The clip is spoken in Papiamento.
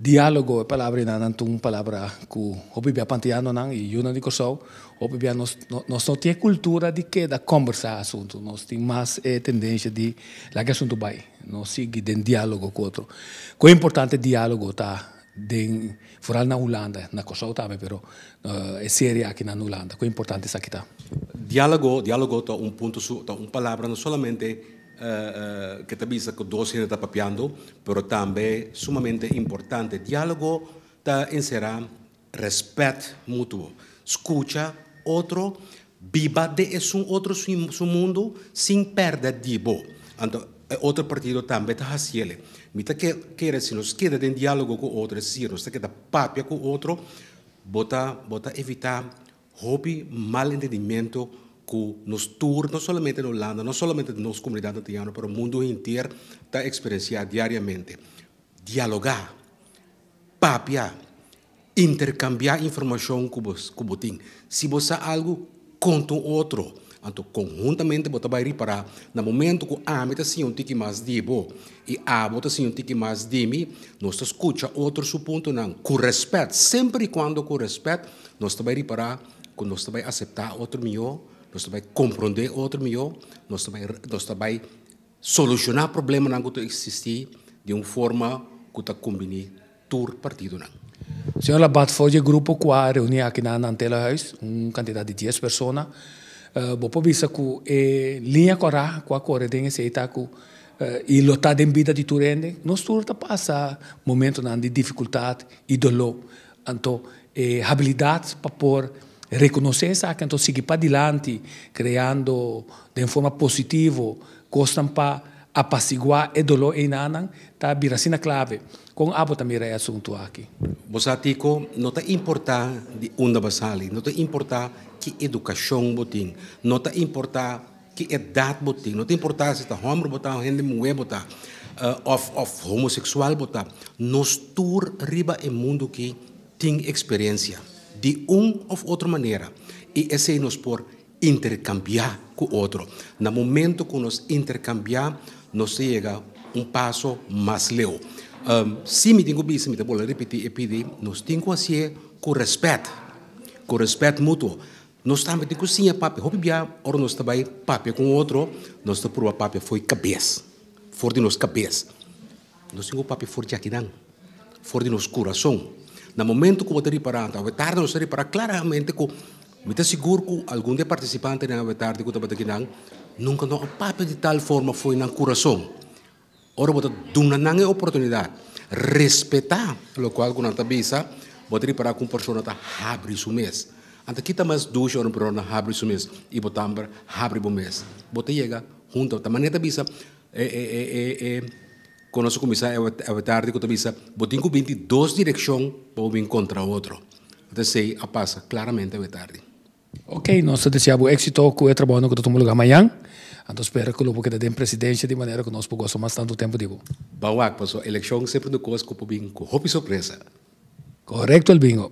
Diálogo, e palabra einan ta un palabra ku hopi bia pa antianonan i yunan di Kòrsou, hopi bia nos nos no tin e kultura di keda kòmbersá asuntu, nos tin mas e tendensia di laga e asuntu bai, no sigui den diálogo ku otro. Kon importante diálogo ta den, foral na Hulanda, na Kòrsou tambe, pero e serie aki na Hulanda, kon importante esaki ta? Diálogo, diálogo ta un punto su, ta un palabra no solamente ke ta bisa ku dos hende ta papiando, pero tambe sumamente importante. Diálogo ta enserá rèspèt mutuo, skucha otro, biba den esun otro su mundu sin pèrdè di bo. Anto e otro partido tambe ta hasiel. Mi ta kere si nos keda den diálogo ku otro, es desir nos ta keda papia ku otro, bo ta bo ta evitá Hopi mal entendimento ku nos tur, no solamente na Hulanda, no solamente nos komunidat antiano, pero mundu henter ta eksperensiá diariamente. Dialogá, papia, interkambiá informashon ku bo ku bo tin. Si bo sa algu, konta un otro. Anto konhuntamente bo ta bai ripará na momento ku ami ta siña un tiki mas di bo i abo ta siña un tiki mas di mi, nos ta skucha otro su puntonan ku rèspèt, semper i kuando ku rèspèt, nos ta bai ripará ku nos ta bai aseptá otro mihó, nos ta bai komprondé otro mihó, nos ta bai nos ta bai solushoná problemanan ku ta eksistí di un forma ku ta kumbiní tur partidonan. Señor Labat, for di e grupo ku a reuní aki na Nantelahuis, un kantidat di dies persona, bo por bisa ku e liña kòrá ku a kore den esei ta ku i lo ta den bida di tur hende? Nos tur ta pasa momentonan di difikultat i doló. Anto e habilidat pa por rekonosé esaki anto sigui padilanti kreando den forma positivo kosnan pa apasiguá e doló einanan ta bira asina klave. Kon abo ta mira e asuntu aki? Bo sa Tico, no ta importá di unda bo sali, no ta importá ki edukashon bo tin, no ta importá ki edat bo tin, no ta importá si ta hòmber bo ta òf hende muhé bo ta òf òf homoseksual bo ta, nos tur riba e mundu aki tin eksperensia di un òf otro manera i esei nos por interkambiá ku otro. Na momento ku nos interkambiá nos ta yega un paso mas leu. Si mi tin ku bisa, mi ta bolbe ripití e pidi, nos tin ku hasié ku rèspèt, ku rèspèt mutuo. Nos tambe tin ku siña papia. Hopi bia ora nos ta bai papia ku un otro, nos ta purba papia for di kabes, for di nos kabes. Nos tin ku papia for di akinan, for di nos kurason. Na momento ku bo ta ripará, anto awe tardi nos ta ripará klaramente ku mi ta sigur ku algun di e partisipantenan awe tardi ku tabata akinan nunka no a papia di tal forma for di nan kurason. Ora bo ta duna nan e oportunidat, respetá lokual ku nan ta bisa, bo ta ripará ku un persona ta habri su mes. Anto kita mas dushi ora un persona habri su mes i bo tambe habri bo mes. Bo ta yega huntu. Ta manera ta bisa e e e e e ku nos a kuminsá awe tardi ku ta bisa bo tin ku bin di dos direkshon pa bo bin kontra otro. Anto esei a pasa klaramente awe tardi. Ok, nos ta desea bo éxito ku e trabounan ku ta tuma lugar mañan. Anto spera ku lo bo keda den presidencia di manera ku nos por gosa mas tantu tempu di bo. Ban wak, pasobra elekshon semper un kos ku por bin ku hopi sorpresa. Korekto el bingo.